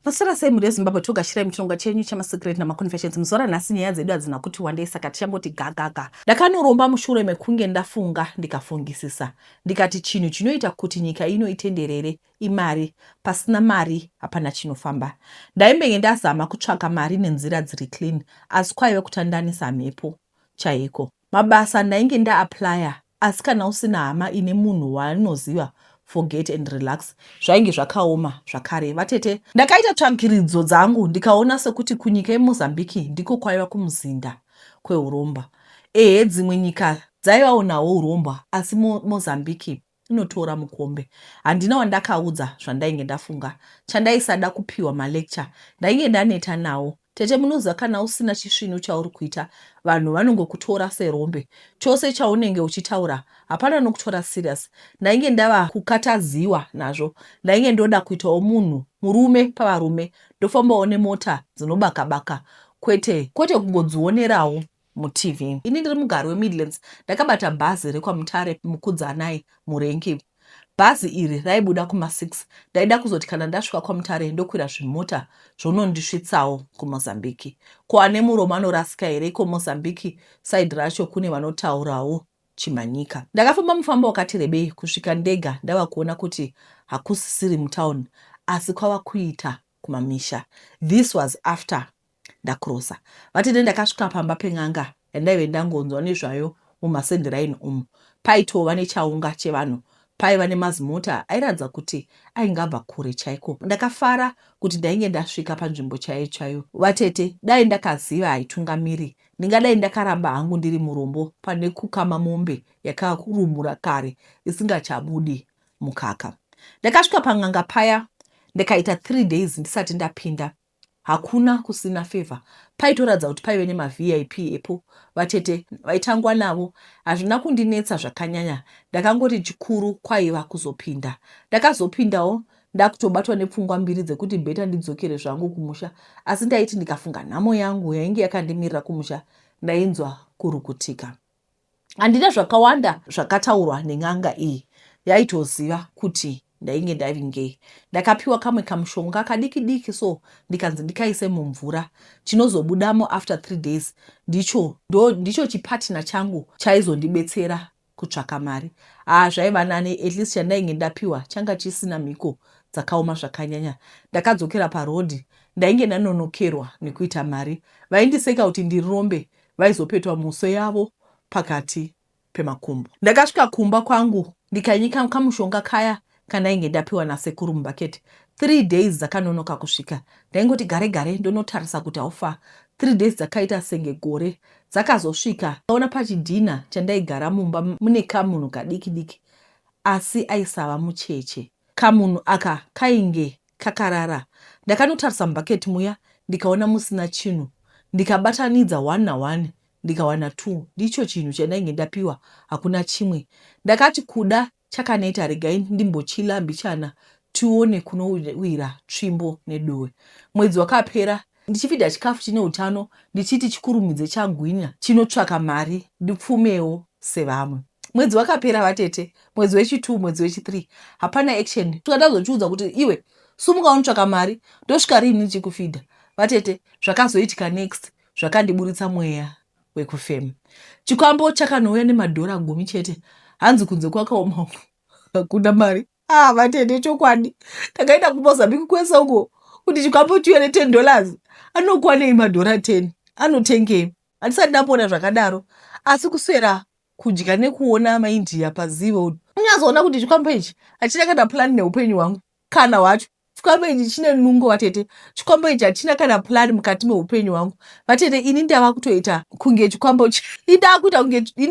Maswera sei mhuri yeZimbabwe togashirai muchirongwa chenyu chamasecret namaconfessions. Muzuva ranhasi nyaya dzedu hadzina kuti wandei saka tichangoti gagaga. Ndakanoromba mushure mekunge ndafunga ndikafungisisa ndikati chinhu chinoita kuti nyika ino itenderere imari, pasina mari hapana chinofamba. Ndaimbenge ndazama kutsvaka mari nenzira dziri clean asi kwaive kutandanisa mhepo chaiko. Mabasa ndainge ndaapplyer asi kana usina hama ine munhu waanoziva forget and relax. Zvainge zvakaoma zvakare vatete. Ndakaita tsvakiridzo dzangu ndikaona sekuti kunyika yeMozambique ndiko kwaiva kumuzinda kwehuromba. Ehe dzimwe nyika dzaivawo nahwo hurombwa asi Mozambique inotora mukombe. Handina wandakaudza zvandainge ndafunga. Chandaisada kupiwa malecture. Ndainge ndaneta nawo. Tete munoziva kana usina chisvinu chauri kuita vanhu vanongokutora serombe. Chose chaunenge uchitaura hapana anokutora serious. Ndainge ndava kukataziwa nazvo. Ndainge ndoda kuitawo munhu murume pavarume. Ndofambawo nemota dzinobaka baka kwete kwete kungodzionerawo muTV. Ini ndiri mugari weMidlands ndakabata bhazi rekwaMutare Mukudzanai murenki. Bhazi iri raibuda kuma6 ndaida kuzoti kana ndasvika kwaMutare ndokwira zvimota zvonondisvitsawo kuMozambique. Ko ane muromo anorasika here iko Mozambique side racho kune vanotaurawo Chimanyika. Ndakafamba mufambo wakati rebei kusvika ndega ndava kuona kuti hakusisiri mutown asi kwava kuita kumamisha. This was after ndakrosa. Vatete ndakasvika pamba pen'anga yandaive ndangonzwa nezvayo mumasendiraini umu. Paitova nechaunga chevanhu. Paiva nemazimota airatidza kuti ainge abva kure chaiko. Ndakafara kuti ndainge ndasvika panzvimbo chaiyo chaiyo. Vatete dai ndakaziva haitungamiri ndingadai ndakaramba hangu ndiri murombo pane kukama mombe yakarumura kare isingachabudi mukaka. Ndakasvika pan'anga paya ndikaita 3 days ndisati ndapinda. Hakuna kusina favour. Paitoratidza kuti paive nemaVIP epo vatete vaitangwa navo. Hazvina kundinetsa zvakanyanya ndakangoti chikuru kwaiva kuzopinda. Ndakazopindawo ndakutobatwa nepfungwa mbiri dzekuti better ndidzokere zvangu kumusha asi ndaiti ndikafunga nhamo yangu yainge yakandimirira kumusha ndainzwa kurukutika. Handina zvakawanda zvakataurwa nen'anga iyi yaitoziva kuti ndainge ndavingei. Ndakapiwa kamwe kamushonga kadiki diki so ndikanzi ndikaise mumvura chinozobudamo after 3 days ndicho ndo ndicho chipartner changu chaizondibetsera kutsvaka mari. Haa zvaiva nani at least chandainge ndapiwa changa chisina mhiko dzakaoma zvakanyanya. Ndakadzokera paroad ndainge ndanonokerwa nekuita mari. Vaindiseka kuti ndiri rombe vaizopetwa muswe yavo pakati pemakumbo. Ndakasvika kumba kwangu ndikanyika kamushonga kaya kandainge ndapiwa nasekuru mubucket. Three days dzakanonoka kusvika. Ndaingoti gare gare ndonotarisa kuti how far. Three days dzakaita senge gore. Dzakazosvika ndikaona pachidhina chandaigara mumba mune kamunhu kadiki diki asi aisava mucheche. Kamunhu aka kainge kakarara. Ndakanotarisa mubucket muya ndikaona musina chinhu ndikabatanidza one naone ndikawana two ndicho chinhu chandainge ndapiwa hakuna chimwe. Ndakati kuda chakaneta regai ndimbochilla mbichana tione kunowira tsvimbo nedohwe. Mwedzi wakapera ndichifidha chikafu chine utano ndichiti chikurumidze chagwinya chinotsvaka mari ndipfumewo sevamwe. Mwedzi wakapera vatete, mwedzi wechi2, mwedzi wechi3 hapana action. Svika ndazochiudza kuti iwe sumuka unotsvaka mari ndosvika riini ndichikufidha. Vatete zvakazoitika next zvakandiburitsa mweya wekufema. Chikwambo chakanouya nemadhora gumi chete hanzi kunze kwakaoma uku hakuna mari. Ah vatete chokwadi takaenda kuMozambique kwese uko kuti chikwambo chiuye ne 10 dollars anokwanei madhora 10 anotengei handisati ndamboona zvakadaro asi kuswera kudya nekuona maindia pazivo unyazoona kuti chikwambo ichi hachina kana plan neupenyu hwangu kana hwacho chikwambo ichi chine nungo vatete chikwambo ichi hachina kana plan mukati meupenyu hwangu vatete ini ndava kutoita kunge chikwambo ini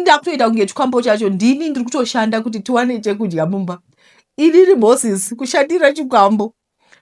ndakutoita kunge chikwambo chacho ndini ndiri kutoshanda kuti tiwane chekudya mumba inini moses kushandira chikwambo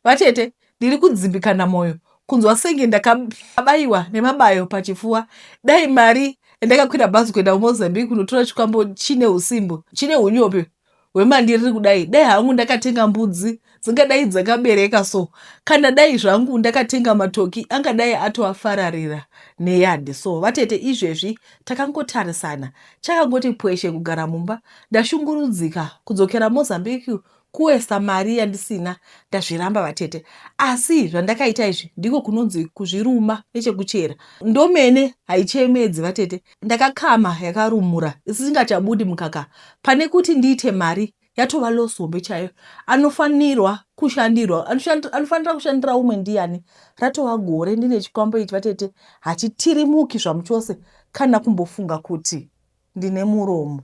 Vatete, ndiri kudzimbikana moyo kunzwa senge ndakabayiwa nemabayo pachifuva. Dai mari yandakakwira bhazi kuenda kuMozambique kunotora chikwambo chine usimbo, chine unyope hwemandiriri kudai, dai hangu ndakatenga mbudzi dzingadai dzakabereka so. Kana dai zvangu ndakatenga matoki angadai atoafararira neyard so. Vatete, izvezvi takangotarisana, chakangoti pweshe kugara mumba. Ndashungurudzika kudzokera Mozambique. Kuwesta mari yandisina ndazviramba vatete. Asi zvandakaita izvi ndiko kunonzi kuzviruma nechekuchera. Ndomene haichemedzi vatete. Ndakakama yakarumura isingachabudi mukaka. Pane kuti ndiite mari yatova loss hombe chaiyo. Anofanirwa kushandirwa anofanira kushandira umwe ndiyani? Ratova gore ndine chikwambo ichi vatete hachitirimuki zvamuchose kana kumbofunga kuti ndine muromo.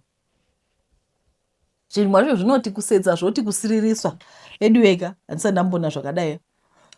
Zvinhu zvacho zvinoti kusetsa zvoti kusiririswa. Veduweka handisati ndamboona zvakadai.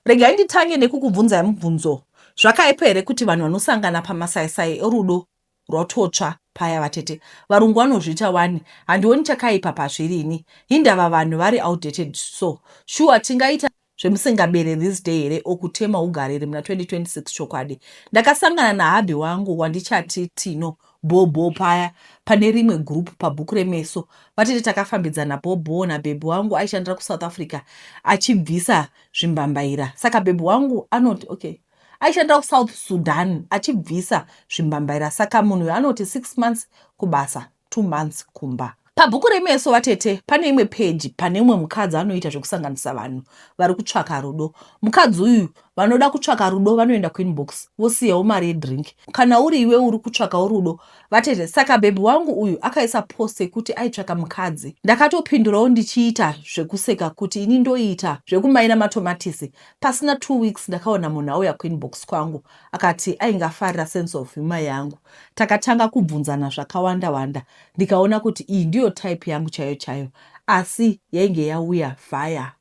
Regai nditange nekukubvunzai mubvunzo. Zvakaipa here kuti vanhu vanosangana pamasaisai erudo rwatotsva paya vatete? Varungu vanozviita wani. Handioni chakaipa pazviri ini. Hindava vanhu vari outdated so? Shuwa tingaita zvemusengabere this day here or kutema ugariri muna 2026 chokwadi ndakasangana nahubby wangu wandichati Tino bho bho paya pane rimwe group pabhuku remeso vatete takafambidzana bho bho nabhebhi wangu aishandira kuSouth Africa achibvisa zvimbambaira saka bhebhi wangu anoti okay aishandira kuSouth Sudan achibvisa zvimbambaira saka munhu uyu anoti 6 months kubasa 2 months kumba. Pabhuku remeso vatete pane imwe peji pane umwe mukadzi anoita zvekusanganisa vanhu vari kutsvaka rudo. Mukadzi uyu vanoda kutsvaka rudo vanoenda kuinbox vosiyawo mari yedrink. Kana uri iwe uri kutsvakawo rudo vatete saka bhebhi wangu uyu akaisa post yekuti aitsvaka mukadzi. Ndakatopindurawo ndichiita zvekuseka kuti ini ndoita zvekumaina matomatisi. Pasina 2 weeks ndakaona munhu auya kuinbox kwangu akati ainge afarira sense of humor yangu. Takatanga kubvunzana zvakawanda wanda ndikaona kuti iyi ndiyo type yangu chaiyo chaiyo asi yainge yauya via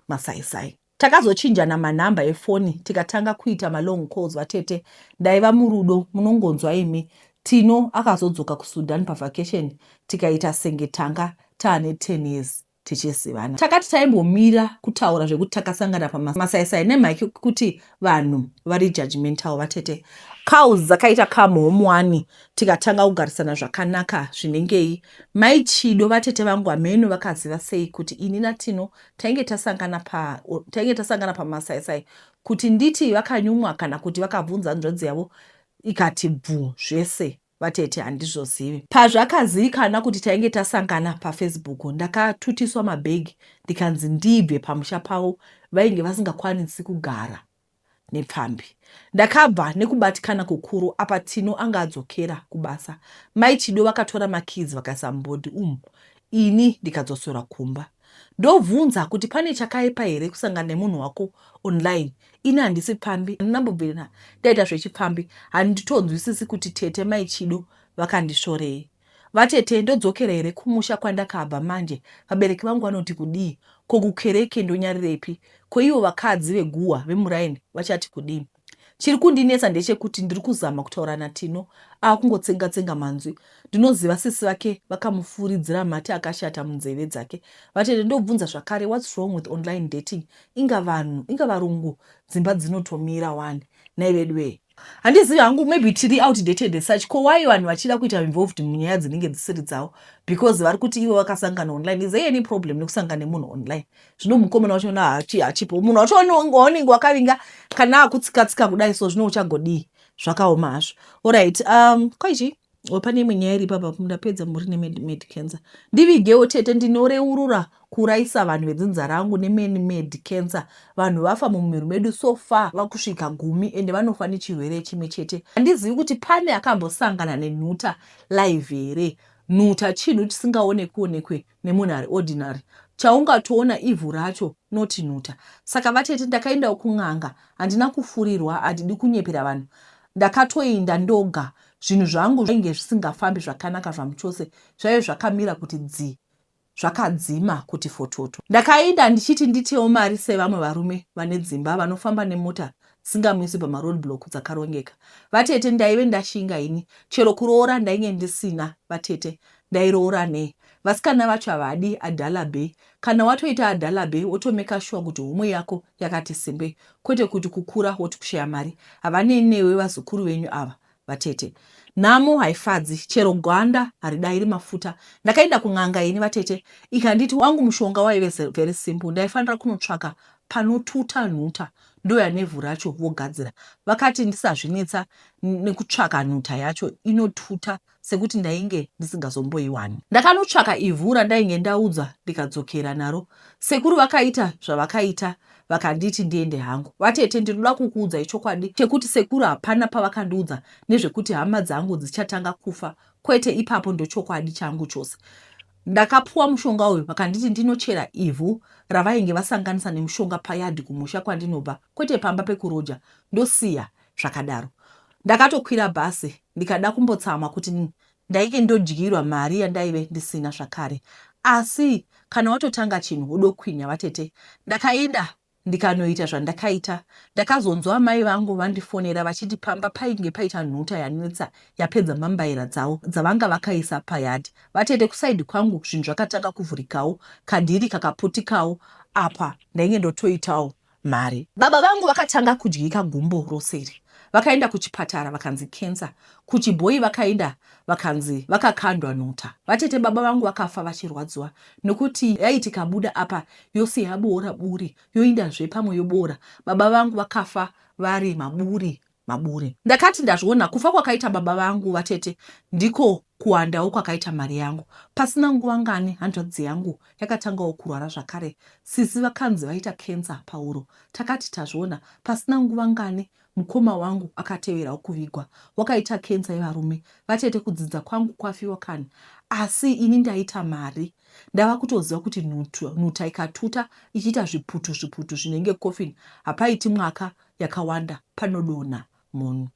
masaisai. Takazochinjana manumber efoni tikatanga kuita malong calls vatete ndaiva murudo munongonzwa imi. Tino akazodzoka kuSudan pavacation tikaita senge tanga taane 10 years tichizivana. Takati taimbomira kutaura zvekuti takasangana pamasaisai nemhaka yekuti vanhu vari judgemental vatete. Cows dzakaita come home wani tikatanga kugarisana zvakanaka zvinengei. Mai Chido vatete vangu hameno vakaziva sei kuti ini naTino tainge tasangana pa tainge tasangana pamasaisai kuti nditi vakanyumwa kana kuti vakabvunza hanzvadzi yavo ikati bvu zvese Vatete handizvozivi. Pazvakazivikana kuti tainge tasangana paFacebook ndakatutiswa mabhegi ndikanzi ndibve pamusha pavo vainge vasingakwanisi kugara nepfambi. Ndakabva nekubatikana kukuru apa Tino anga adzokera kubasa. Mai Chido vakatora makeys vakaisa mubhodhi umu ini ndikadzoserwa kumba. Ndobvunza kuti pane chakaipa here kusangana nemunhu wako online Ini handisi pfambi, handina mbobvira ndaita zvechipfambi. Handitonzwisisi kuti tete mai Chido vakandisvorei. Vatete ndodzokera here kumusha kwandakabva manje vabereki vangu vanoti kudii? Ko kukereke ndonyarirepi? Ko ivo vakadzi veguhwa vemuraini vachati kudii? Chiri kundinetsa ndechekuti ndiri kuzama kutaura naTino akungotsenga tsenga manzwi. Ndinoziva sisi vake vakamufuridzira mate akashata munzeve dzake. Vatete ndobvunza zvakare what's wrong with online dating? Inga vanhu, inga varungu dzimba dzinotomira wani nhai veduwee. Handizivi hangu maybe tiri outdated as such ko why vanhu vachida kuita involved munyaya dzinenge dzisiri dzavo because vari kuti ivo vakasangana online is there any problem nekusangana nemunhu online zvino mukomana wacho na hachipo munhu wacho waunenge wakavinga kana akutsika tsika kudai so zvino uchagodii zvakaoma hazvo alright um kwaichi Or pane imwe nyaya iri ipapa ndapedza muri nemad cancer ndivigewo tete ndinoreurura kuurayisa vanhu vedzinza rangu neman made cancer vanhu vafa mumuviri medu so far vakusvika gumi ende vanofa nechirwere chimwe chete handizivi kuti pane akambosangana nenhuta live here nhuta chinhu chisingaonekwi nemunhu ari ordinary chaungatoona ivhu racho not nhuta saka vatete ndakaendawo kun'anga handina kufurirwa handidi kunyepera vanhu ndakatoinda ndoga zvinhu zvangu zvainge zvisingafambi zvakanaka zvamuchose zvaive zvakamira kuti dzii zvakadzima kuti fototo ndakainda ndichiti nditewo mari sevamwe varume vane dzimba vanofamba nemota dzisingamisi pamaroad block dzakarongeka vatete ndaive ndashinga ini chero kuroora ndainge ndisina vatete Ndairoora nei? Vasikana vacho havadi adhala be. Kana watoita adhala be wotomeka sure kuti homwe yako yakati simbei kwete kuti kukura woti kushaya mari. Havanei newe vazukuru venyu ava vatete. Nhamo haifadzi chero gwanda haridairi mafuta. Ndakaenda kun'anga ini vatete ikanditi wangu mushonga waive very simple ndaifanira kunotsvaka Panotuta nhuta ndouya nevhu racho vogadzira. Vakati ndisazvinetsa nekutsvaka nhuta yacho inotuta sekuti ndainge ndisingazomboiwani. Ndakanotsvaka ivhu randainge ndaudzwa ndikadzokera naro. Sekuru vakaita zvavakaita vakanditi ndiende hangu. Vatete ndinoda kukuudzai chokwadi chekuti sekuru hapana pavakandiudza nezvekuti hama dzangu dzichatanga kufa kwete ipapo ndochokwadi changu chose. Ndakapuwa mushonga uyu vakanditi ndinochera ivhu ravainge vasanganisa nemushonga payadhi kumusha kwandinobva kwete pamba pekuroja ndosiya zvakadaro. Ndakatokwira bhasi ndikada kumbotsamwa kuti ndainge ndodyirwa mari yandaive ndisina zvakare asi kana watotanga chinhu wodokwinya vatete. Ndakaenda ndikanoita zvandakaita. Ndakazonzwa amai vangu vandifonera vachiti pamba painge paita nhuta yanetsa yapedza mbambaira dzavo dzavanga vakaisa payard. Vatete kuside kwangu zvinhu zvakatanga kuvhurikawo kadhiri kakaputikawo apa ndainge ndotoitawo mari. Baba vangu vakatanga kudyika gumbo rose iri. Vakaenda kuchipatara vakanzi cancer. Kuchibhoyi vakaenda vakanzi vakakandwa nhuta. Vatete baba vangu vakafa vachirwadziwa nokuti yaiti ikabuda apa yose yaboora buri yoindazve pamwe yoboora. Baba vangu vakafa vari maburi maburi. Ndakati ndazviona kufa kwakaita baba vangu vatete ndiko kuwandawo kwakaita mari yangu. Pasina nguva ngani hanzvadzi yangu yakatangawo kurwara zvakare. Sisi vakanzi vaita cancer pahuro. Takati tazviona pasina nguva ngani mukoma wangu akateverawo kuvigwa. Wakaita cancer yevarume. Vatete kudzinza kwangu kwafiwa kani asi ini ndaita mari. Ndava kutoziva kuti nhuta ikatuta ichiita zviputu zviputu zvinenge coffin hapaiti mwaka yakawanda panodonha munhu.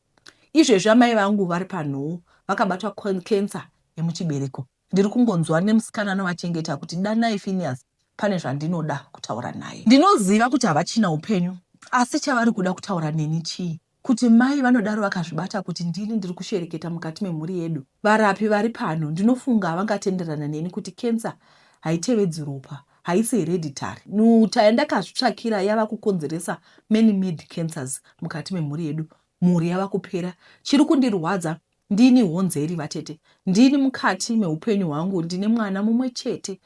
Izvezvi amai vangu vari panhoo vakabatwa cancer yemuchibereko. Ndiri kungonzwa nemusikana anovachengeta kuti danai Phineas pane zvandinoda kutaura naye. Ndinoziva kuti havachina upenyu asi chavari kuda kutaura neni chii? Kuti mai vanodaro vakazvibata kuti ndini ndiri kushereketa mukati memhuri yedu. Varapi vari pano ndinofunga vangatenderana neni kuti cancer haitevedzi ropa, haisi hereditary. Nhuta yandakazvitsvakira yava kukonzeresa many made cancers mukati memhuri yedu. Mhuri yava kupera. Chiri kundirwadza ndini honzeri vatete. Ndini mukati meupenyu hwangu ndine mwana mumwe chete.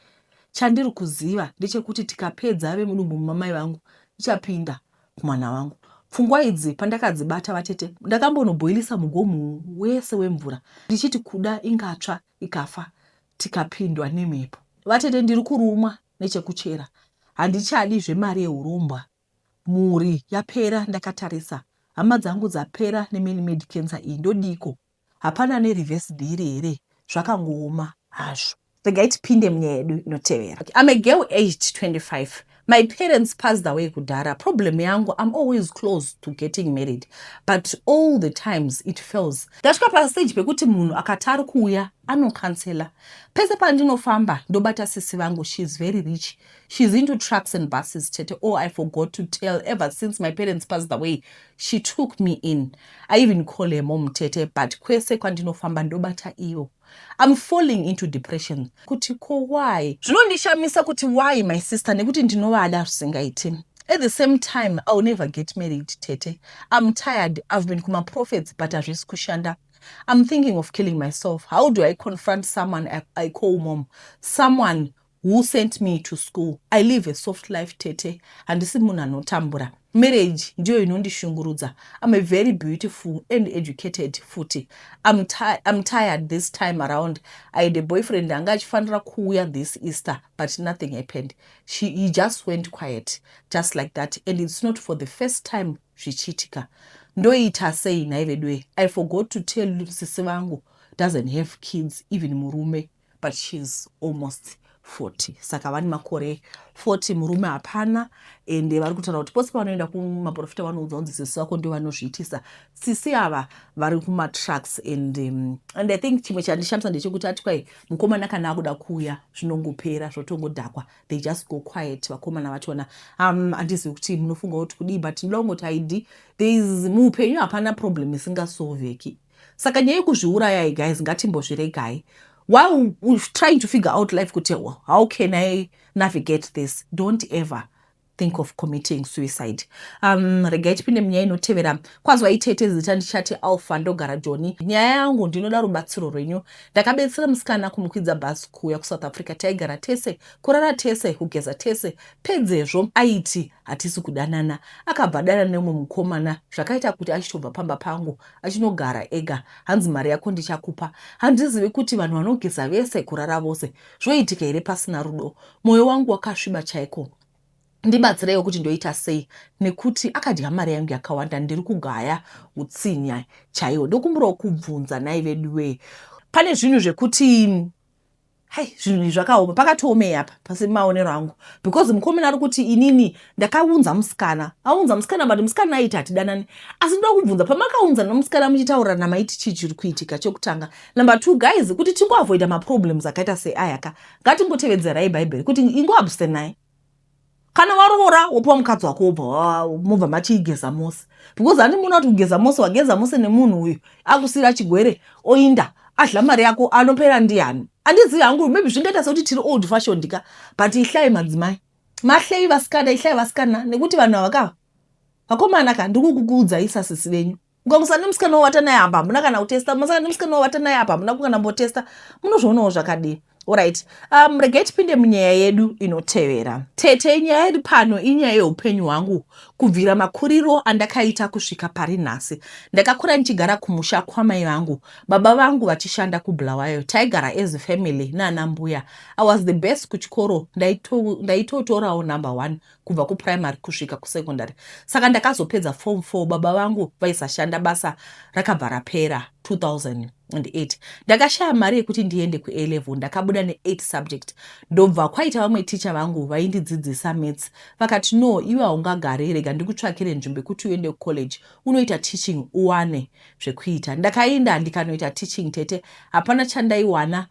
Chandiri kuziva ndechekuti tikapedza vemudumbu mamai vangu ichapinda kumwana wangu. Pfungwa idzi pandakadzibata vatete ndakambonobhoilisa mugomo wese wemvura ndichiti kuda ingatsva ikafa tikapindwa nemhepo. Vatete ndiri kurumwa nechekuchera handichadi zvemari yehurombwa. Mhuri yapera ndakatarisa. Hama dzangu dzapera nemany made cancer iyi ndodiiko? Hapana ane reverse dhiri here? Zvakangooma hazvo. Regai tipinde munyaya yedu inotevera. I'm a girl aged 25. My parents passed away kudhara. Problem yangu, I'm always close to getting married but all the times it fails. Ndasvika pastage pekuti munhu akati ari kuuya anocancela. Pese pandinofamba ndobata sisi vangu, she's very rich. She's into trucks and buses tete. Oh, I forgot to tell, ever since my parents passed away, she took me in. I even call her mom tete, but kwese kwandinofamba ndobata iyo. I'm falling into depression. Kuti ko why? Zvinondishamisa kuti why my sister nekuti ndinovada zvisingaiti. At the same time, I'll never get married tete. I'm tired. I've been kuma prophets but hazvisi kushanda. I'm thinking of killing myself. How do I confront someone I call mom? Someone who sent me to school. I live a soft life tete. Handisi munhu anotambura. Marriage ndiyo inondishungurudza. I'm a very beautiful and educated futi. I'm tired this time around. I had a boyfriend anga achifanira kuuya this Easter but nothing happened. He just went quiet just like that and it's not for the first time zvichiitika. Ndoita sei nhai veduwe? I forgot to tell sisi vangu doesn't have kids even murume but she's almost 40 saka vane makore 40 murume hapana ende vari kutaura kuti pose pavanoenda kumaprofita vanoudza kunzi sisi vako ndio vanozviitisa. Sisi ava vari kumatrucks and I think chimwe chandishamisa ndechekuti ati kwai mukomana kana akuda kuuya zvinongopera zvotongodhakwa, they just go quiet vakomana vachona. Handizivi kuti munofunga kuti kudii but ndinoda kungoti haidi there is muupenyu hapana problem isingasolveki. Saka nyaya yekuzviurayai guys ngatimbozviregai while we're trying to figure out life kuti how can I navigate this. Don't ever. Think of committing suicide. Regai tipinde munyaya inotevera. Kwazwai tete, zita ndichati Alpha, ndogara Joni. Nyaya yangu, ndinoda rubatsiro rwenyu. Ndakabetsera musikana kumukwidza bhazi kuuya kuSouth Africa. Taigara tese, kurara tese, kugeza tese. Pedzezvo aiti hatisi kudanana. Akabva adana neumwe mukomana, zvakaita kuti achitobva pamba pangu achinogara ega. Hanzi mari yako ndichakupa. Handizivi kuti vanhu vanogeza vese, kurara vose, zvoitika here pasina rudo. Mwoyo wangu wakasviba chaiko. Ndibatsireiwo kuti ndoita sei nekuti akadya mari yangu yakawanda. Ndiri kugaya utsinya chaiwo. Ndokumburawo kubvunza nhai veduwee, pane zvinhu zvekuti, hai, zvinhu izvi zvakaoma. Pakatoomei apa pasi maonero angu, because mukomana ari kuti inini ndakaunza musikana, aunza musikana, but musikana aiti hatidanani. Asi ndoda kubvunza, pamakaunza nomusikana muchitaurirana, maiti chii chiri kuitika? Chekutanga. Number two, guys, kuti tingoavoida maproblems akaita seaya ka, ngatingotevedzerai Bhaibheri kuti ingoabstenai. Kana waroora, wopiwa mukadzi wako, wobva mobva machiigeza mose, because handimuona kuti kugeza mose, wageza mose nemunhu uyu akusiyira chigwere, oinda adla mari yako, anopera ndiani? Handizivi hangu, maybe zvingaita sekuti tiri old fashioned ka, but ihlai madzimai, mahlei vasikana, ihlai vasikana, nekuti vanhu ava kava vakomana ka. Ndiri kukuudzai sasisi venyu, ukangosana nemusikana wowata naye apa, hamuna kana kutesta. Masana nemusikana wowata naye apa, hamuna kana mbotesta. Munozvionawo zvakadii? Alright, regai tipinde munyaya yedu inotevera. Tete, nyaya iri pano inyaya yeupenyu hwangu kubvira makuriro andakaita kusvika pari nhasi. Ndakakura ndichigara kumusha kwamai vangu, baba vangu vachishanda kuBulawayo. Taigara as family naana mbuya. I was the best kuchikoro, ndaitotorawo number one kubva kuprimary kusvika kusecondary. Saka ndakazopedza form 4, baba vangu vaisashanda, basa rakabva rapera 2008. Ndakashaya mari yekuti ndiende kuA level. Ndakabuda ne8 subject. Ndobva kwaita vamwe ticha vangu vaindidzidzisa maths, vakati, "No, iwe haungagari, rega ndikutsvakire nzvimbo yekuti uende kucollege, unoita teaching, uwane zvekuita." Ndakaenda ndikanoita teaching. Tete, hapana chandaiwana.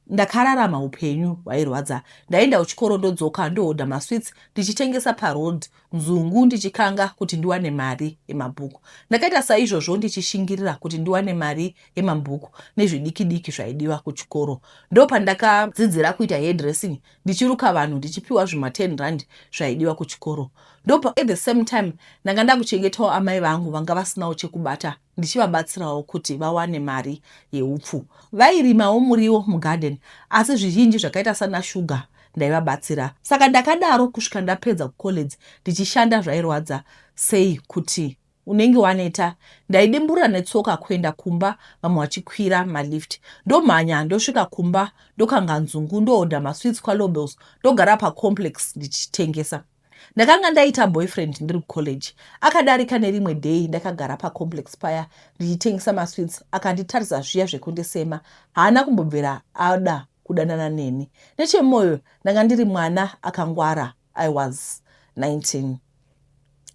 Ndakararama upenyu hwairwadza. Ndaenda kuchikoro, ndodzoka, ndohodha masweets ndichitengesa paroad, nzungu ndichikanga kuti ndiwane mari yemabhuku. Ndakaita saizvozvo ndichishingirira kuti ndiwane mari yemabhuku nezvidiki diki zvaidiwa kuchikoro. Ndopandakadzidzira kuita hairdressing, ndichiruka vanhu ndichipiwa zvima 10 rand zvaidiwa kuchikoro. Ndopa at the same time ndanga ndakuchengetawo amai vangu vanga vasinawo chekubata, ndichivabatsirawo kuti vawane mari yeupfu. Vairimawo muriwo mugarden, asi zvizhinji zvakaita sana shuga ndaivabatsira. Saka ndakadaro kusvika ndapedza kucollege ndichishanda. Zvairwadza sei kuti unenge waneta. Ndaidimburira netsoka kuenda kumba, vamwe vachikwira malift. Ndomhanya, ndosvika kumba, ndokanga nzungu, ndohodha masweets kwaLobels, ndogara pacomplex ndichitengesa. Ndakanga ndaita boyfriend ndiri kucollege. Akadarika nerimwe day ndakagara pacomplex paya ndichitengesa masweets, akanditarisa zviya zvekundisema. Haana kumbobvira ada kudanana neni. Nechemwoyo ndanga ndiri mwana akangwara, I was 19.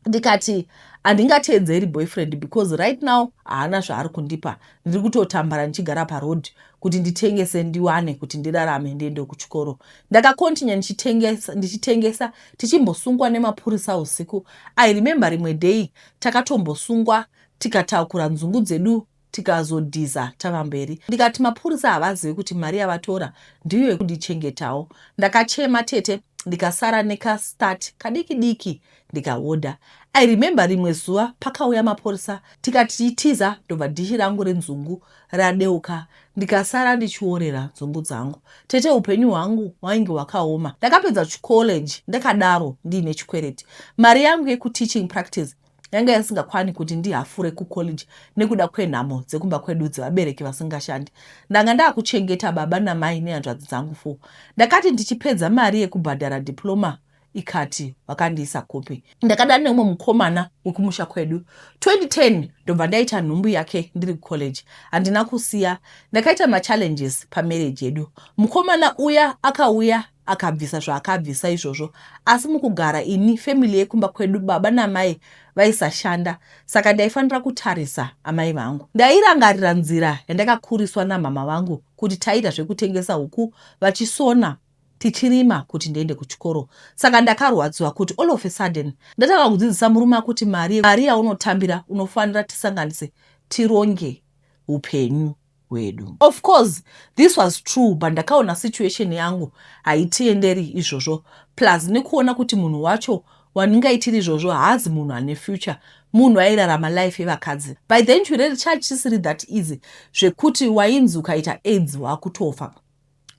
Ndikati handingateedzeri boyfriend because right now haana zvaari kundipa. Ndiri kutotambara ndichigara paroad kuti nditengese, ndiwane kuti ndirarame, ndiende kuchikoro. Ndakakontinya ndichitengesa, ndichitengesa, tichimbosungwa nemapurisa usiku. I remember rimwe day takatombosungwa, tikatakura nzungu dzedu, tikazodhiza tava mberi. Ndikati mapurisa havazivi kuti mari yavatora ndiyo yekundichengetawo. Ndakachema tete, ndikasara nekastart kadiki diki ndikahodha. I remember rimwe zuva pakauya mapurisa, tikati tichitiza, ndobva dhishi rangu renzungu radeuka, ndikasara ndichiorera nzungu dzangu. Tete, upenyu hwangu hwainge hwakaoma. Ndakapedza chicollege ndakadaro ndiine chikwereti. Mari yangu yekuteaching practice yanga isingakwani kuti ndihafure kucollege nekuda kwenhamo dzekumba kwedu dzevabereki vasingashandi. Ndanga ndakuchengeta baba namai nehanzvadzi dzangu 4. Ndakati ndichipedza mari yekubhadhara diploma ikati vakandiisa kupi. Ndakadana neumwe mukomana wekumusha kwedu 2010, ndobva ndaita nhumbu yake ndiri kucollege. Handina kusiya, ndakaita machallenges pamarriage yedu. Mukomana uya akauya akabvisa zvaakabvisa izvozvo, asi mukugara ini, family yekumba kwedu, baba namai vaisashanda, saka ndaifanira kutarisa amai vangu. Ndairangarira nzira yandakakuriswa namama vangu, kuti taiita zvekutengesa huku, vachisona, tichirima kuti ndiende kuchikoro. Saka ndakarwadziwa kuti all of a sudden ndatanga kudzidzisa murume akuti mari yaunotambira unofanira tisanganise, tironge upenyu hwedu. Of course this was true, but ndakaona situation yangu haitienderi izvozvo, plus nekuona kuti munhu wacho Wandingaitira izvozvo haazi munhu ane future, munhu airarama life yevakadzi. By then chirwere chachisiri that easy zvekuti wainzi ukaita AIDS wakutofa.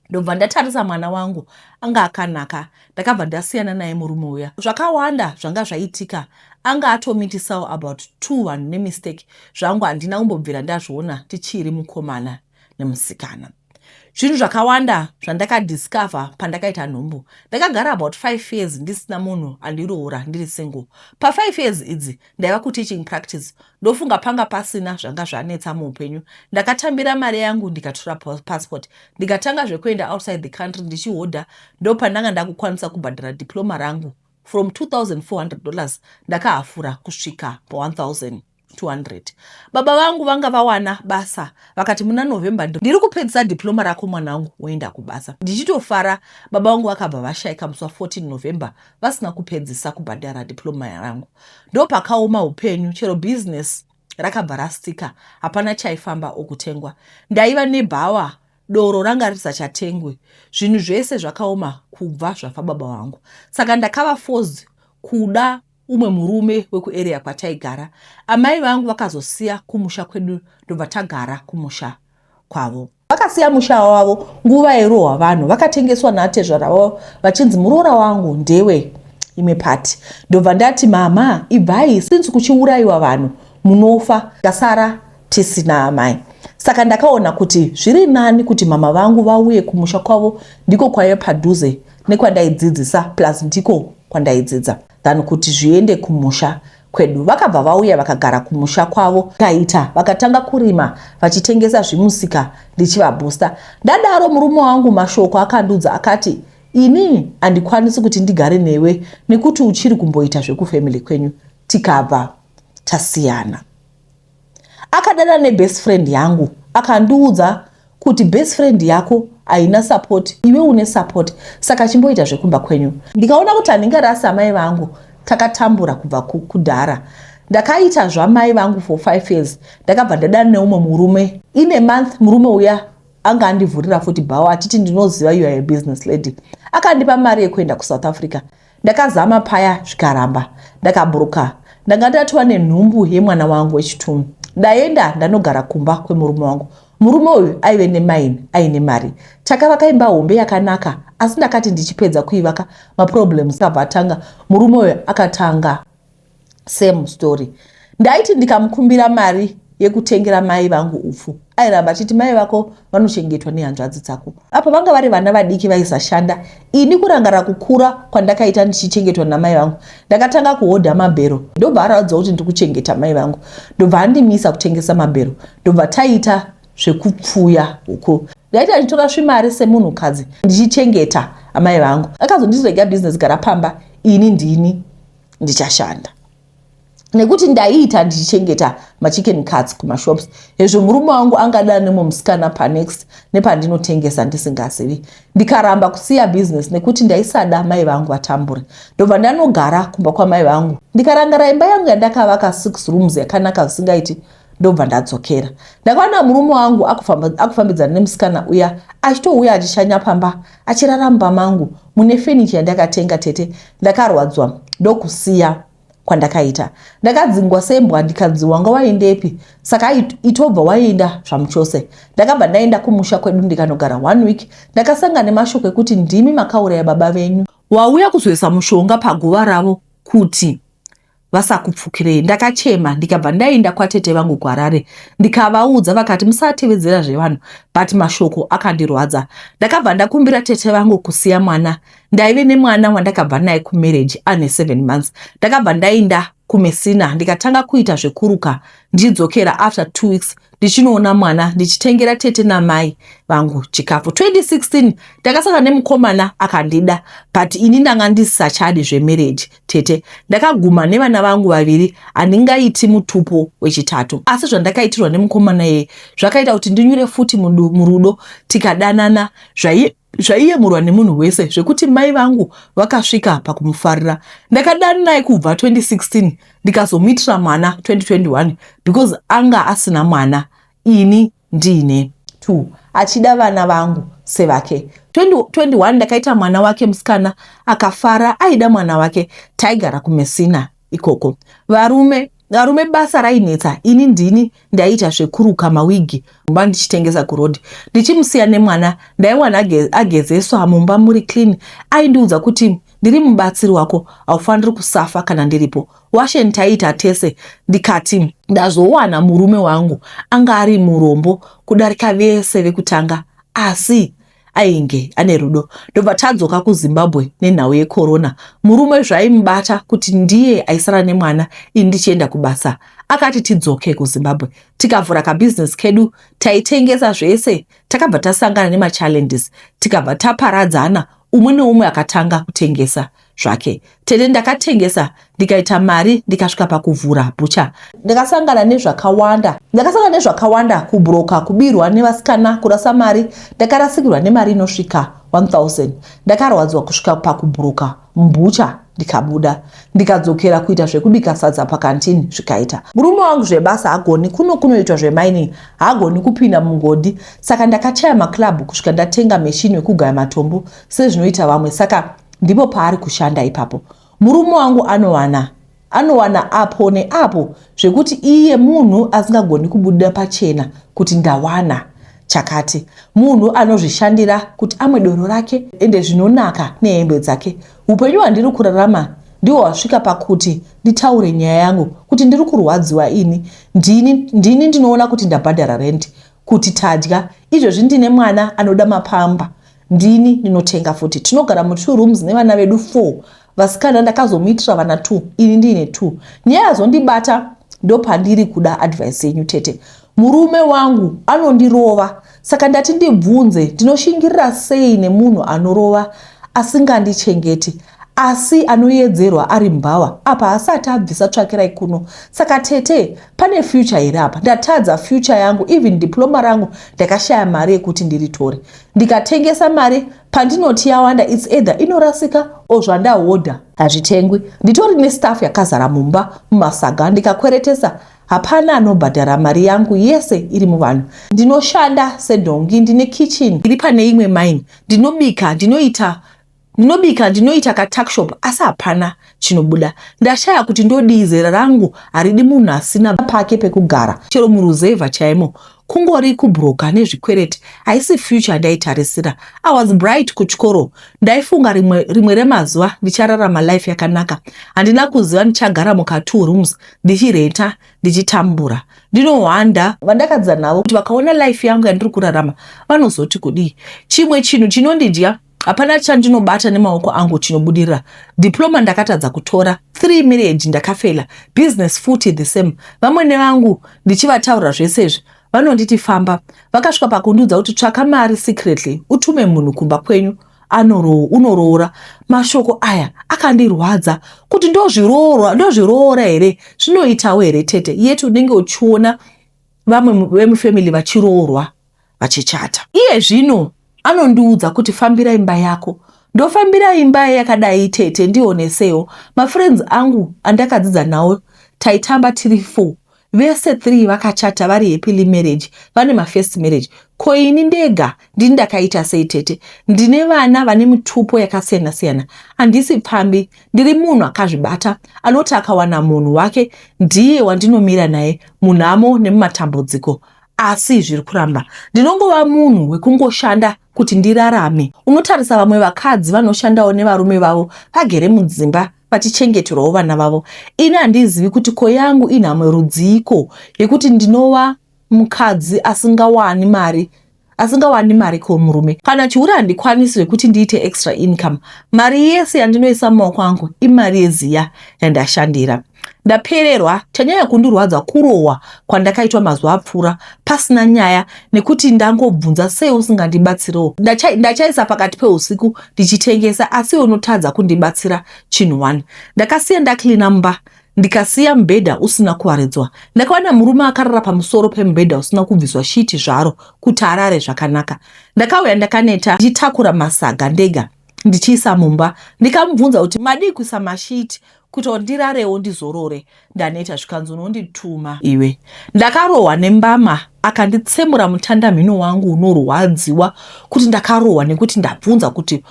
Ndobva ndatarisa mwana wangu anga akanaka, ndakabva ndasiyana naye murume uya. Zvakawanda zvanga zvaitika, anga atomitisawo about 2 vanhu nemistake zvangu handina kumbobvira ndazviona tichiri mukomana nemusikana. Zvinhu zvakawanda zvandakadiscover pandakaita nhumbu. Ndakagara about 5 years ndisina munhu andiroora, ndiri single. Pa5 years idzi ndaiva kuteaching practice. Ndofunga panga pasina zvanga zvanetsa muupenyu. Ndakatambira mari yangu, ndikatora passport, ndikatanga zvekuenda outside the country ndichihodha. Ndopandanga ndakukwanisa kubhadhara diploma rangu from $2400, ndakahafura kusvika pa1200. Baba vangu vanga vawana basa, vakati muna November ndiri kupedzisa diploma rako mwanangu, woenda kubasa. Ndichitofara, baba vangu vakabva vashayika musi wa14 November vasina kupedzisa kubhadhara diploma rangu. Ndopakaoma upenyu, chero bhizinesi rakabva rastika, hapana chaifamba okutengwa. Ndaiva nebhawa, doro ranga risachatengwi, zvinhu zvese zvakaoma kubva zvafa baba vangu. Saka ndakava forced kuda umwe murume wekuarea kwataigara. Amai vangu vakazosiya kumusha kwedu, ndobva tagara kumusha kwavo. Vakasiya musha wavo nguva yairohwa vanhu, vakatengeswa natezvara vavo vachinzi muroora wangu ndewe imwe pati. Ndobva ndati, "Mama, ibvai, since kuchiurayiwa vanhu munofa." Tasara tisina amai, saka ndakaona kuti zviri nani kuti mama vangu vauye kumusha kwavo, ndiko kwaiva padhuze nekwandaidzidzisa, plus ndiko kwandaidzidza, than kuti zviende kumusha kwedu. Vakabva vauya vakagara kumusha kwavo, kaita vakatanga kurima vachitengesa zvimusika, ndichivabhusta. Ndadaro, murume wangu mashoko akandudza akati, "Ini handikwanisi kuti ndigare newe nekuti uchiri kumboita zvekufamily kwenyu." Tikabva tasiyana. Akadana nebest friend yangu, akandiudza kuti, "Best friend yako haina support, iwe une support, saka chimboita zvekumba kwenyu." Ndikaona kuti handingarasi amai vangu, takatambura kubva kudhara. Ndakaita zvamai vangu for 5 years. Ndakabva ndadana neumwe murume. In a month murume uya anga andivhurira futi bhawa achiti, "Ndinoziva you are a business lady." Akandipa mari yekuenda kuSouth Africa. Ndakazama paya zvikaramba, ndakaburuka. Ndanga ndatova nenhumbu yemwana wangu wechitu. Ndaenda ndanogara kumba kwemurume wangu. Murume uyu aive nemaini, aine mari. Takavaka imba hombe yakanaka, asi ndakati ndichipedza kuivaka, maproblems akabva atanga. Murume uyu akatanga same story. Ndaiti ndikamukumbira mari yekutengera mai vangu upfu, airamba achiti, "Mai vako vanochengetwa nehanzvadzi dzako." Apo vanga vari vana vadiki vaisashanda. Ini kurangara kukura kwandakaita ndichichengetwa namai vangu, ndakatanga kuhodha mabhero. Ndobva aratidza kuti ndiri kuchengeta mai vangu, ndobva andimisa kutengesa mabhero. Ndobva taita zvekupfuya huku. Ndaiti achitora svimari semunhukadzi ndichichengeta amai vangu. Akazonditi, "Rega bhizinesi, gara pamba, ini ndini ndichashanda," nekuti ndaiita ndichichengeta machicken cuts kumashops. Hezvo murume wangu angada nemwe musikana panext nepandinotengesa ndisingazivi. Ndikaramba kusiya bhizinesi nekuti ndaisada mai vangu vatambure. Ndobva ndanogara kumba kwamai vangu. Ndikarangara imba yangu yandakavaka, 6 rooms, yakanaka zvisingaiti. Ndobva ndadzokera. Ndakaona murume wangu akufambidzana nemusikana uya, achitouya achishanya pamba, achirara mumba mangu mune fenicha yandakatenga. Tete, ndakarwadzwa ndokusiya kwandakaita. Ndakadzingwa sembwa, ndikanzi, "Wanga waendepi? Saka itobva waenda zvamuchose." Ndakabva ndaenda kumusha kwedu, ndikanogara one week. Ndakasangana nemashoko ekuti ndimi makauraya baba venyu, wauya kuzoisa mushonga paguva ravo kuti vasakupfukirei. Ndakachema, ndikabva ndaenda kwatete vangu kuHarare, ndikavaudza. Vakati musatevedzera zvevanhu, but mashoko akandirwadza. Ndakabva ndakumbira tete vangu kusiya mwana. Ndaive nemwana wandakabva naye kumarriage ane 7 months. Ndakabva ndaenda kuMessina, ndikatanga kuita zvekuruka, ndichidzokera after 2 weeks, ndichinoona mwana, ndichitengera tete namai vangu chikafu. 2016 ndakasangana nemukomana akandida, but ini ndanga ndisachadi zvemarriage. Tete, ndakaguma nevana vangu vaviri, handingaiti mutupo wechitatu. Asi zvandakaitirwa nemukomana iyeye zvakaita kuti ndinyure futi murudo. Tikadanana zvaiyemurwa nemunhu wese, zvekuti mai vangu vakasvika pakumufarira. Ndakadana naye kubva 2016, ndikazomuitira mwana 2021 because anga asina mwana, ini ndiine two. Achida vana vangu sevake. 2021 ndakaita mwana wake musikana, akafara, aida mwana wake. Taigara kuMessina ikoko. Varume basa rainetsa. Ini ndini ndaiita zvekuruka mawigi mumba ndichitengesa kurodhi, ndichimusiya nemwana. Ndaiwana agezeswa, mumba muri clean. Aindiudza kuti, "Ndiri mubatsiri wako, haufaniri kusafa kana ndiripo." Washen taiita tese. Ndikati ndazowana murume wangu, anga ari murombo kudarika vese vekutanga, asi ainge ane rudo. Ndobva tadzoka kuZimbabwe nenhau yekorona. Murume zvaimubata kuti ndiye aisara nemwana, ini ndichienda kubasa. Akati tidzoke kuZimbabwe, tikavhura kabhizinesi kedu, taitengesa zvese. Takabva tasangana nemachallenges, tikabva taparadzana, umwe neumwe akatanga kutengesa zvake. Tete, ndakatengesa ndikaita mari, ndikasvika pakuvhura bhucha. Ndakasangana nezvakawanda, ndakasangana nezvakawanda: kubroka, kubirwa nevasikana, kurasa mari. Ndakarasikirwa nemari inosvika 1000. Ndakarwadzwa kusvika pakubroka mubhucha, ndikabuda, ndikadzokera kuita zvekubika sadza pakantini. Zvikaita murume wangu zvebasa hagoni. Kuno kunoitwa zvemining, haagoni kupinda mugodhi, saka ndakachaya maclub kusvika ndatenga machine wekugaya matombo sezvinoita vamwe. Saka ndipo paari kushanda ipapo. Murume wangu anowana apo neapo, zvekuti iye munhu asingagoni kubuda pachena kuti ndawana chakati. Munhu anozvishandira kuti amwe doro rake, ende zvinonaka nehembe dzake. Upenyu hwandiri kurarama ndihwo hwasvika pakuti nditaure nyaya yangu kuti ndiri kurwadziwa. Ini ndini ndinoona kuti ndabhadhara rent, kuti tadya izvozvi. Ndine mwana anoda mapampers, ndini ndinotenga futi. Tinogara mu2 rooms nevana vedu 4 vasikana. Ndakazomuitira vana 2, ini ndiine 2. Nyaya yazondibata, ndopandiri kuda advice yenyu, tete. Murume wangu anondirova, saka ndati ndibvunze, ndinoshingirira sei nemunhu anorova, asingandichengeti, asi anoyedzerwa ari mbhawa? Apa asati abvisa tsvakirai kuno. Saka tete, pane future here apa? Ndatadza future yangu. Even diploma rangu ndakashaya mari yekuti ndiritore. Ndikatengesa mari, pandinoti yawanda, it's either inorasika o zvandahodha hazvitengwi. Nditori nestuff yakazara mumba mumasaga. Ndikakweretesa, hapana anobhadhara. Mari yangu yese iri muvanhu. Ndinoshanda sedhongi. Ndine kitchen iri pane imwe mine, ndinobika, ndinoita katuckshop, asi hapana chinobuda. Ndashaya kuti ndodii. Zera rangu haridi munhu asina pake pekugara, chero muruzevha chaimo. Kungori kubroka nezvikwereti haisi future yandaitarisira. I was bright kuchikoro. Ndaifunga rimwe remazuva ndichararama life yakanaka. Handina kuziva ndichagara muka two rooms ndichirenta, ndichitambura. Ndinohwanda vandakadzidza navo kuti vakaona life yangu yandiri kurarama vanozoti kudii? Chimwe chinhu chinondidya, hapana chandinobata nemaoko angu chinobudirira. Diploma ndakatadza kutora, three marriage ndakafela, business futi the same. Vamwene vangu ndichivataurira zvese izvi, vanonditi famba. Vakasvika pakundiudza kuti tsvaka mari secretly, utume munhu kumba kwenyu unoroora. Mashoko aya akandirwadza kuti ndozviroora here? Zvinoitawo here, tete? Yeti unenge uchiona vamwe vemufamily vachiroorwa, vachichata. Iye zvino anondiudza kuti fambira imba yako. Ndofambira imba yakadai, tete? Ndionesewo. Mafriends angu andakadzidza nawo, taitamba tiri four, vese three vakachata, vari happily marriage, vane mafirst marriage. Ko ini ndega ndini ndakaita sei, tete? Ndine vana vane mitupo yakasiyana-siyana. Handisi pfambi, ndiri munhu akazvibata, anoti akawana munhu wake ndiye wandinomira naye munhamo nemumatambudziko, asi zviri kuramba. Ndinongova munhu wekungoshanda kuti ndirarame. Unotarisa vamwe vakadzi vanoshandawo nevarume vavo, vagere mudzimba vachichengeterwawo vana vavo. Ini handizivi kuti ko yangu inhamo rudziiko yekuti ndinova mukadzi asingawani mari komurume. Kana chiuri handikwanisi zvekuti ndiite extra income. Mari yese yandinoisa mumaoko angu imari yeziya yandashandira. Ndapererwa. Chanyanya kundirwadza kurohwa kwandakaitwa mazuva apfuura pasina nyaya, nekuti ndangobvunza, sei usingandibatsirewo? Ndachaisa pakati peusiku ndichitengesa, asi unotadza kundibatsira chinhu one. Ndakasiya ndaklina mumba, ndikasiya mubhedha usina kuwaridzwa. Ndakawana murume akarara pamusoro pemubhedha usina kubviswa shiti zvaro kuti arare zvakanaka. Ndakauya ndakaneta, ndichitakura masaga ndega ndichiisa mumba. Ndikamubvunza kuti madii kuisa mashiti. Kuita kuti ndirarewo ndizorore. Ndaneta zvikanzi unondituma iwe. Ndakarohwa nembama akanditsemura mutandamhino wangu unorwadziwa kuti ndakarohwa nekuti ndabvunza kuti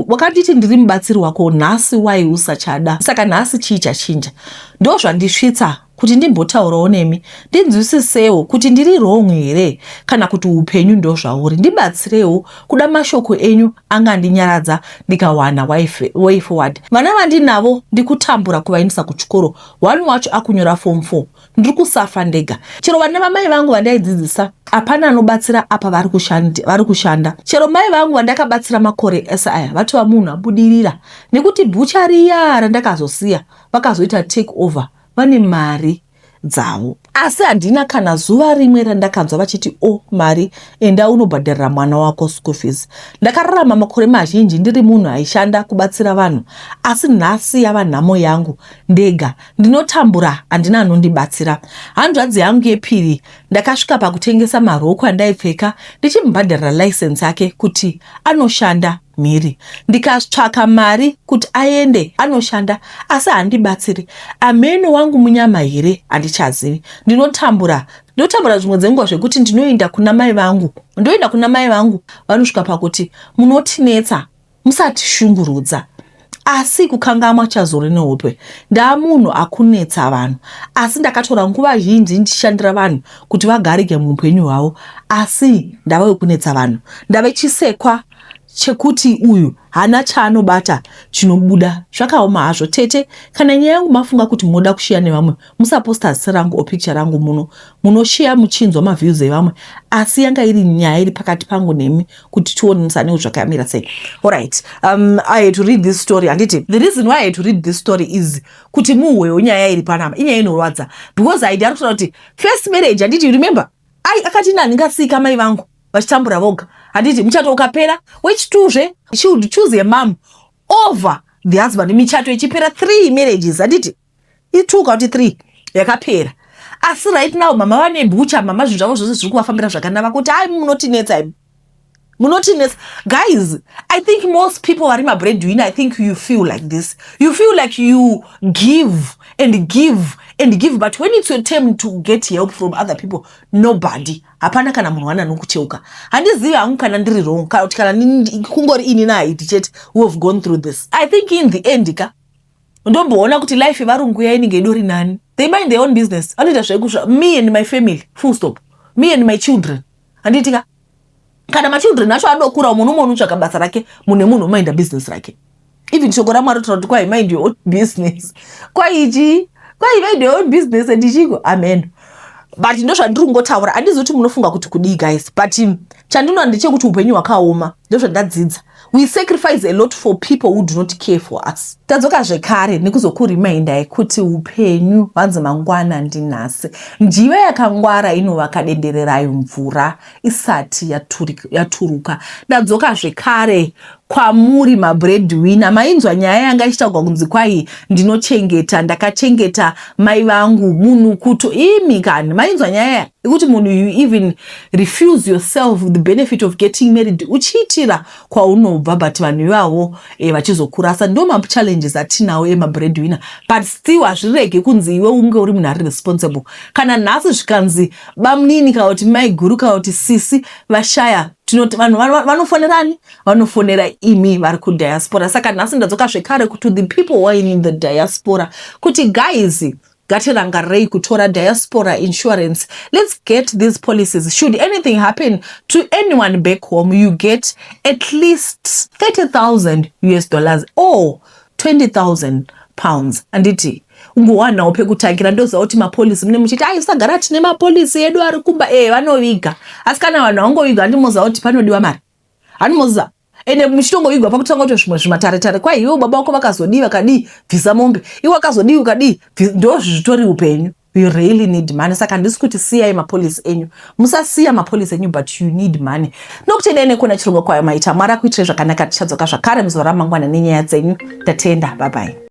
wakanditi ndiri mubatsiri wako nhasi wai usachada saka nhasi chii chachinja ndozvandisvitsa kuti ndimbotaurawo nemi ndinzwisisewo kuti ndiri wrong here kana kuti upenyu ndozvauri ndibatsirewo kuda mashoko enyu angandinyaradza ndikawana way forward vana vandinavo ndikutambura kuvaendesa kuchikoro one wacho akunyora form 4 ndiri kusafa ndega chero vana vamai vangu vandaidzidzisa hapana anobatsira apa vari kushanda chero mai vangu vandakabatsira makore ese aya vatova munhu abudirira nekuti bhucha riya randakazosiya vakazoita take over vane mari dzavo asi handina kana zuva rimwe randakanzwa vachiti o mari enda unobhadharira mwana wako school fees ndakararama makore mazhinji ndiri munhu aishanda kubatsira vanhu asi nhasi yava nhamo yangu ndega ndinotambura handina anondibatsira hanzvadzi yangu yepiri ndakasvika pakutengesa maroko andaipfeka ndichimubhadharira license yake kuti anoshanda mhiri ndikatsvaka mari kuti aende anoshanda asi handibatsiri ameno wangu munyama here handichazivi ndinotambura ndinotambura zvimwe dzenguva zvekuti ndinoenda kuna mai vangu ndoenda kuna mai vangu vanosvika pakuti munotinetsa musatishungurudza asi kukangamwa chazori nehope ndaamunhu akunetsa vanhu asi ndakatora nguva zhinji ndichishandira vanhu kuti vagarike muupenyu hwavo asi ndava wekunetsa vanhu ndave chisekwa chekuti uyu haana chaanobata chinobuda zvakaoma hazvo tete kana nyaya yangu mafunga kuti munoda kushiya nevamwe musaposta zita rangu or picture rangu muno munoshiya muchinzwa maviews evamwe asi yanga iri nyaya iri pakati pangu nemi kuti tionesanewo zvakamira sei alright I had to read this story handiti the reason why I had to read this story is kuti muhwewo nyaya iri panapa inyaya inorwadza because aidi ari kutaura kuti first marriage handiti you remember ai akati ini handingasika mai vangu vachitambura voga handiti muchato ukapera wechituzve she would choose a mom over the husband michato ichipera three marriages handiti i2 kana kuti 3 yakapera asi right now mama vane bhucha mama zvinhu zvavo zvose zviri kuvafambira zvakanaka kuti ai munotinetsa imi munotinetsa guys I think most people vari mabreadwinner I think you feel like this you feel like you give and give and give but when it's your turn to get help from other people nobody hapana kana munhu wana nokucheuka handizivi hangu kana ndiri wrong kana kuti kana kungori ini nahaiti chete who have gone through this I think in the end ka ndomboona kuti life yevarungu yainenge idori nani they mind their own business vanoita zvekusva me and my family full stop me and my children handiti ka kana machildren acho adokura munhu umwe unotsvaka basa rake munhu nemunhu umainda business rake even shoko ramwari taura kuti kwai mind your own business kwaichi kwai mind your own business and ichiko amen but ndo zvandiri kungotaura handizi kuti munofunga kuti kudii guys but chandinoona ndechekuti upenyu hwakaoma ndo zvandadzidza we sacrifice a lot for people who do not care for us tadzoka zvekare nekuzokurimindai kuti upenyu hwanzi mangwana ndinhasi njiva yakangwara inovaka dendere rayo mvura isati yaturuka ndadzoka zvekare kwamuri mabreadwinner mainzwa nyaya yanga ichitaurwa kunzi kwai ndinochengeta ndakachengeta mai vangu munhu kuto imi kani mainzwa nyaya yekuti munhu you even refuse yourself the benefit of getting married uchiitira kwaunobva but vanhu ivavo vachizokurasa ndo machallenges atinawo emabreadwinner but still hazvirege kunzi iwe unge uri munhu ari responsible kana nhasi zvikanzi bamunini kana kuti mai guru kana kuti sisi vashaya tinoti vanhu vanofonerani vanofonera imi vari kudiaspora saka nhasi ndadzoka zvekare to the people who are in the diaspora kuti guys ngatirangarirei kutora diaspora insurance let's get these policies should anything happen to anyone back home you get at least 30,000 US dollars or 20,000 pounds anditi ungowanawo pekutangira ndoziva kuti mapolisi mune muchiti ai usagara tine mapolisi edu ari kumba e vanoviga asi kana vanhu vangoviga handimoziva kuti panodiwa mari handimoziva ende muchitongovigwa pakutanga kuti zvimwe zvimataretare kwai iwe baba vako vakazodii vakadii bvisa mombe iwe wakazodii ukadii ndo zvitori upenyu you really need money saka handisi kuti siyai mapolisi enyu musasiya mapolisi enyu but you need money nokutendai nekuona chirongwa kwayo maita mwari akuitirai zvakanaka tichadzoka zvakare muzuva ramangwana nenyaya dzenyu ndatenda bye bye.